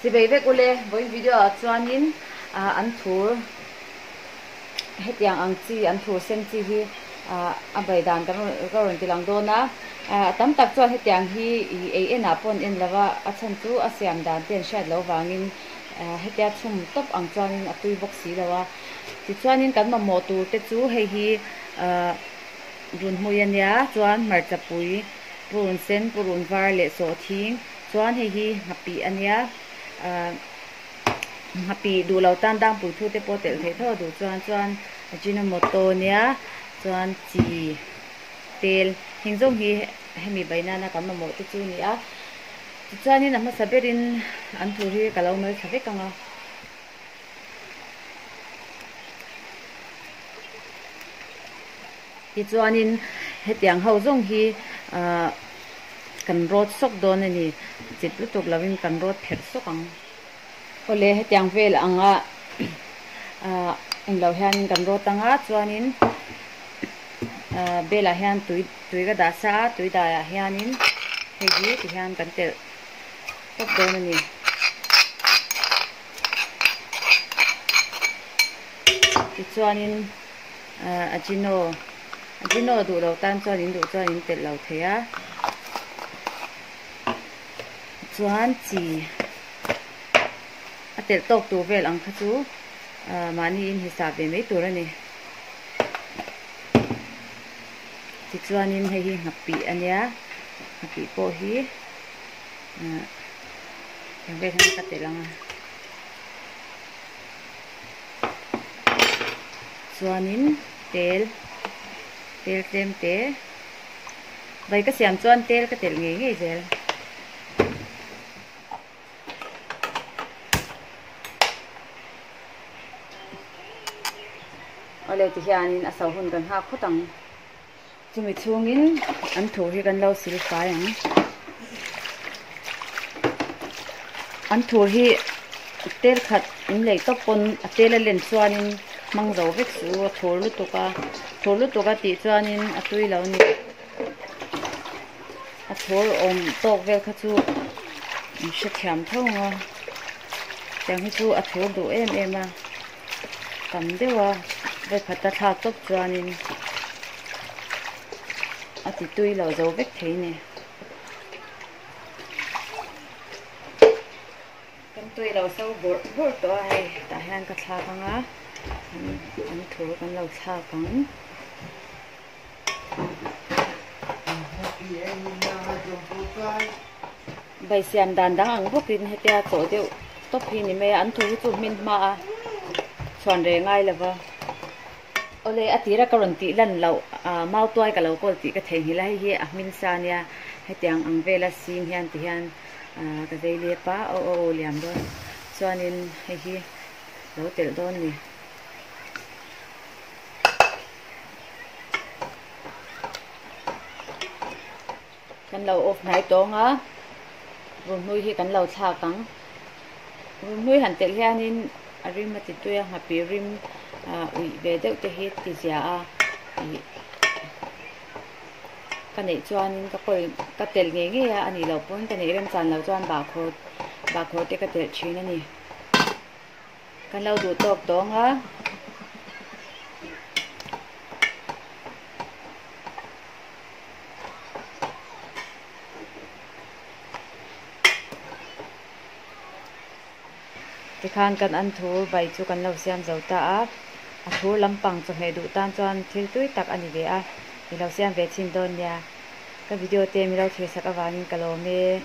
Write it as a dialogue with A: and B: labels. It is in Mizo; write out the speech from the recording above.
A: Chibei vek ule, vawiin video ah chuanin an thur hetiang ang chi an thur sen chi hi a bai dan ka rawn ti lang dawn a. A tam tak chuan hetiang hi ei en ah pawh an en lo a, a chhan chu a siam dan te an hriat loh vangin hetia chhum tawp ang chuanin a tui bawk si lo a. Tichuanin kan mamawh tur te chu hei hi runhmui a nia, chuan hmarcha pui, purun sen, purun var leh sawhthing. Chuan hei hi nghapih a nia, ahh nghapih duh lo tan dangpui thu te pawh telh theih tho a duh chuan chuan Ajinomoto nia chuan chi tel heng zawng hi hemi bai nana kan mamawh te chu a ni a. Tichuanin a hmasa berin an thur hi ka lo mal thla vek ang a. Tichuanin hetiang ho zawng hi ahh kan rawt sawk dawn a ni, chip lutuk lovin kan rawt pherh sawk ang. Awle hetiang vel anga ahh englo hianin kan rawt ang a, chuanin ahh belah hian tui tui ka dah sa a, tui daiah hianin hei hi tihian kan telh tawp dawn a ni. Tichuanin Ajino Ajino duh lo tan chuan in duh chuan in telh lo thei a, chuan chi a telh tawk tur vel ang kha chu mahni in hisap ve mai tur a ni. Tichuanin hei hi nghapih a nia, nghapih pawh hi eng vel hian ka telh ang a. Chuanin tel tel tlem te vai ka siam chuan tel ka telh ngei ngei zel. Awle tihianin a so hun kan nghak phawt ang. Chumi chhungin an thu hi kan lo sil fai ang. An thu hi tel khat in lei tawp pawn a tel a len chuanin hmang zo vek suh a thur lutuk a, thur lutuk a tih chuanin a tui lo a ni. A thur awm tawk vel kha chu in hrethiam tho ang a, tiang hi chu a thur duh em em a. Tam deuh a vawikhat a thlak tawp chuanin a ti tui lo zo vek thei a ni. Kan tui lo so bawrh bawrh tawh a hei tah hian ka thlak ang a an thur kan lo thlak ang. Bai siam dan dang ang bawkin hetia chawh deuh tawp hi ni mai a, an thu hi chu hmin hma a chhuan reh ngai lo va. Awle a tira ka rawn tih lan loh ah mau tuai ka lo kawl tih ka theihnghilh a, hei hi a hmin sa nia hetiang ang vela sing hian ti hian ah ka zei lep a aw aw aw liam dawn chuanin hei hi lo telh dawn ni. Kan lo off hnai tawng a, runhlui hi kan lo thlak ang. Runhlui han telh hianin a rim a ti tui a, nghapih rim ah uih ve deuh te hi ti zia a ih ka neih chuanin ka kawl ka telh ngei ngei a, a nih loh pawn ka neih remchan loh chuan bahkhawr bahkhawr te ka telh thin a ni. Kan lo duh tawk tawng a. Tikhan kan an thur bai chu kan lo siam zo ta a, a thur lampang chawhmeh duh tan chuan thil tui tak a ni ve a, mi lo siam ve chhin dawn nia. Ka video te mi lo thlir sak avangin ka lawm e.